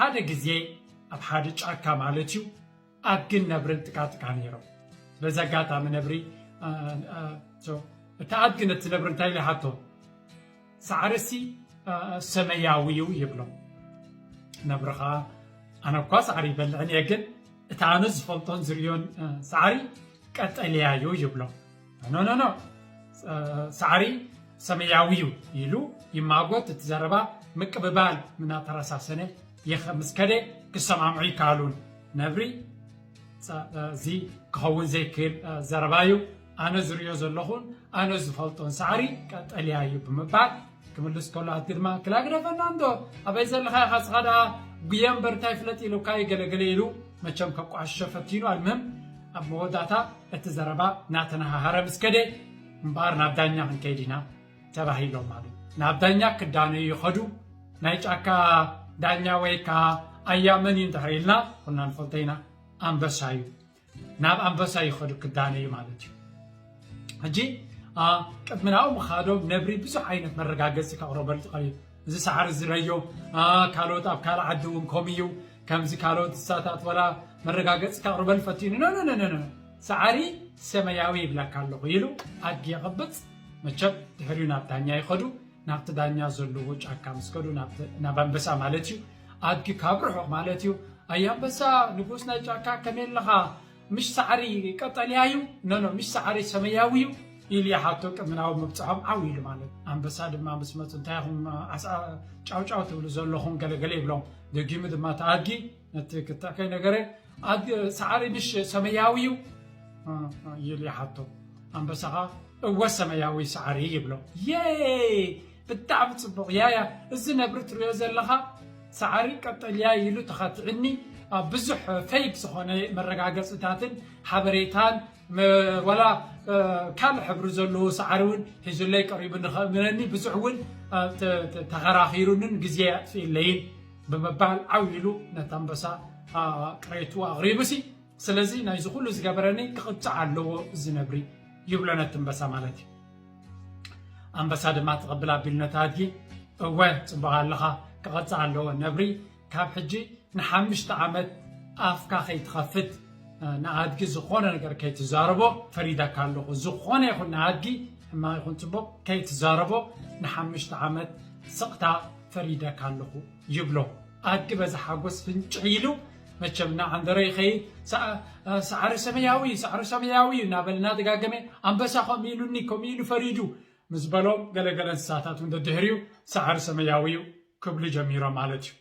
ሓደ ግዜ ኣብ ሓደ ጫካ ማለት እዩ ኣድግን ነብርን ጥቃጥቃ ነይሮም። በዚ ኣጋጣሚ ነብሪ እቲ ኣድግን እቲ ነብሪ እንታይ ኢሉ ይሓቶ? ሳዕርሲ ሰመያዊ እዩ ይብሎ። ነብሪ ኸዓ ኣነ እኳ ሳዕሪ ይበልዕን እየ፣ ግን እቲ ኣነ ዝፈልጦን ዝርእዮን ሳዕሪ ቀጠልያ እዩ ይብሎ። ኖ ኖ ኖ፣ ሳዕሪ ሰመያዊ እዩ ኢሉ ይማጎት። እቲ ዘረባ ምቅብባል እናተረሳሰነ ምስ ከደ ክሰማምዑ ይከኣሉን። ነብሪ እዚ ክኸውን ዘይክእል ዘረባ እዩ። ኣነ ዝርእዮ ዘለኹን ኣነ ዝፈልጦን ሳዕሪ ቀጠልያ እዩ ብምባል ክምልስ ከሎ ኣድጊ ድማ ክላግደፈና እንዶ ኣበይ ዘለኻ ኢኻ ስኻ ደኣ ጉየ እምበር እንታይ ፍለጥ ኢሉካ እዩ ገለገለ ኢሉ መቸም ከቋሽሾ ፈቲኑ። ኣልምህም ኣብ መወዳእታ እቲ ዘረባ እናተነሃሃረ ምስ ከደ እምበኣር ናብ ዳኛ ክንከይድ ኢና ተባሂሎም ማለት ናብ ዳኛ ክዳነዩ ይኸዱ። ናይ ጫካ ዳኛ ወይ ከዓ ኣያ መን እዩ እንድሕር ኢልና ኩልና ንፈልጦ ኢና። ኣንበሳ እዩ። ናብ ኣንበሳ ይኸዱ ክዳነዩ ማለት እዩ። ሕጂ ቅድሚ ናብኡ ምኻዶም ነብሪ ብዙሕ ዓይነት መረጋገፂ ከቕርበሉ ይኽእል እዩ። እዚ ሳዕሪ ዝረዮ ካልኦት ኣብ ካልእ ዓዲ እውን ከምኡ እዩ። ከምዚ ካልኦት እንስሳታት ወላ መረጋገፂ ከቕርበሉ ፈቲኑ ኖ ኖ ኖ ኖ ሳዕሪ ሰማያዊ ይብለካ ኣለኹ ኢሉ ኣድጊ የቕብፅ። መቸም ድሕሪኡ ናብ ዳኛ ይኸዱ። ናብቲ ዳኛ ዘለዎ ጫካ ምስ ከዱ ናብ ኣንበሳ ማለት እዩ። ኣድጊ ካብ ርሑቕ ማለት እዩ ኣይ ኣንበሳ ንጉስ ናይ ጫካ ከመይ ኣለኻ? ምሽ ሳዕሪ ቀጠልያ እዩ? ኖ ኖ ምሽ ሳዕሪ ሰማያዊ እዩ ኢሉ ይሓቶ። ቅድሚ ናብኡ ምብፅሖም ዓው ኢሉ ማለት ኣንበሳ ድማ ምስ መፁ እንታይ ኢኹም ዓስዓ ጫውጫው ትብሉ ዘለኹም ገለገለ ይብሎም። ደጊሙ ድማ እቲ ኣድጊ ነቲ ክትዕ ከይነገረ ኣድጊ ሳዕሪ ምሽ ሰማያዊ እዩ ኢሉ ይሓቶ። ኣንበሳ ኸዓ እወ ሰማያዊ ሳዕሪ ይብሎ። የይ ብጣዕሚ ፅቡቕ ያያ እዚ ነብሪ ትሪኦ ዘለኻ ሳዕሪ ቀጠልያ ኢሉ ተኸትዕኒ ብዙሕ ፌክ ዝኾነ መረጋገፅታትን ሓበሬታን ወላ ካልእ ሕብሪ ዘለዎ ሳዕሪ እውን ሒዙለይ ቀሪቡ ንኸእምነኒ ብዙሕ እውን ተኸራኺሩንን ግዜ ኣጥፍእለይን ብምባል ዓው ኢሉ ነቲ ኣንበሳ ቅሬቱ ኣቕሪቡሲ ስለዚ ናይዚ ኩሉ ዝገበረኒ ክቕፃዕ ኣለዎ እዚ ነብሪ ይብሎ ነቲ ኣንበሳ ማለት እዩ። ኣንበሳ ድማ ተቐብል ኣቢሉ ነቲ ኣድጊ እወ ፅቡቕ ኣለኻ ክቐፃዕ ኣለዎ ነብሪ ካብ ሕጂ ንሓምሽተ ዓመት ኣፍካ ከይትኸፍት ንኣድጊ ዝኾነ ነገር ከይትዛረቦ ፈሪደካ ኣለኹ። ዝኾነ ይኹን ንኣድጊ ሕማቕ ይኹን ፅቡቕ ከይትዛረቦ ንሓምሽተ ዓመት ስቕታ ፈሪደካ ኣለኹ ይብሎ። ኣድጊ በዚ ሓጎስ ፍንጭሕ ኢሉ መቸም እናዓንደረ ይኸይድ። ሳዕሪ ሰማያዊ እዩ፣ ሳዕሪ ሰማያዊ እዩ እናበለ እናደጋገመ ኣንበሳ ከምኡ ኢሉኒ፣ ከምኡ ኢሉ ፈሪዱ ምስ በሎም ገለገለ እንስሳታት እውን ደድሕሪኡ ሳዕሪ ሰማያዊ እዩ ክብሉ ጀሚሮም ማለት እዩ።